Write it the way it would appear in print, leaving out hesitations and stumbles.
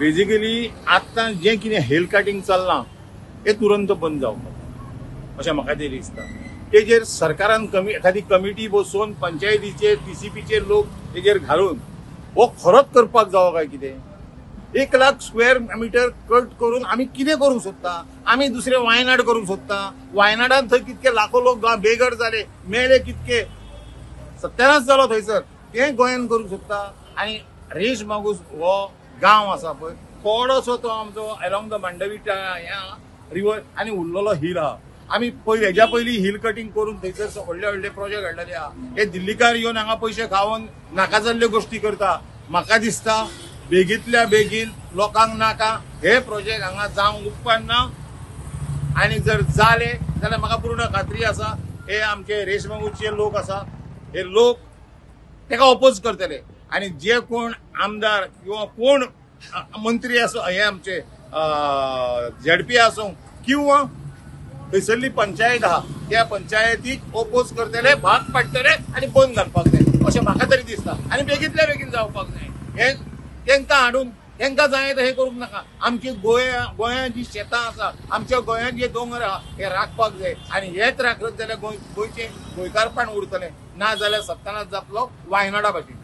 Basically आतां जें कितें हिल कटिंग चल्लां हें तुरंत बंद जावपाक अशें म्हाका तरी दिसता. तेजेर सरकारान कमी एखादी कमिटी बसोवन पंचायतीचे टीसीपीचे लोक तेजेर घालून हो खरोच करपाक जावो काय कितें. 1 लाख स्क्वेअर मिटर कट करून आमी कितें करूंक सोदता? आमी दुसरे वायनाड करूंक सोदता. वायनाडान थंय कितके लाखो लोक बेघर जाले, मेले कितके, सत्यानाश जालो थंयसर, तें गोंयान करूंक सोदता. आनी रेश मागूस हो गांव आसा पळय थोडोसो तो आमचो एलॉंग the Mandovi ह्या रिवर आनी उरलेलो हिल आहा. आमी पयलीं हेज्या पयलीं हिल कटिंग करून थंयसर व्हडले व्हडले प्रोजेक्ट हाडलेले आहा. हे दिल्लीकार येवन हांगा पयशे खावन नाका जाल्ल्यो गोश्टी करता. म्हाका दिसता बेगींतल्या बेगीन लोकांक नाका हे प्रोजेक्ट हांगा जावंक उपकारना आनी जर जाले जाल्यार म्हाका पूर्ण खात्री आसा हे आमचे रेशमागूसचे लोक आसा हे लोक ताका ओपोज करतले. आनी जे कोण आमदार किंवा कोण मंत्री आसूं हे आमचे झेडपी आसूं किंवा थंयसरली पंचायत आहा त्या पंचायतीक ओपोज करतले, भाग पाडटले आनी बंद घालपाक जाय अशें म्हाका तरी दिसता. आनी बेगींतल्या बेगीन जावपाक जाय. हे तांकां हाडून तांकां जाय तर हें करूंक नाका. आमची गोंयांत जी शेतां आसा, आमच्या गोंयांत जे दोंगर आहा हे राखपाक जाय आनी हेच राखत जाल्यार गोंयचें गोंयकारपण उरतलें, ना जाल्यार सत्यानाश जातलो वायनाडा भाशेन.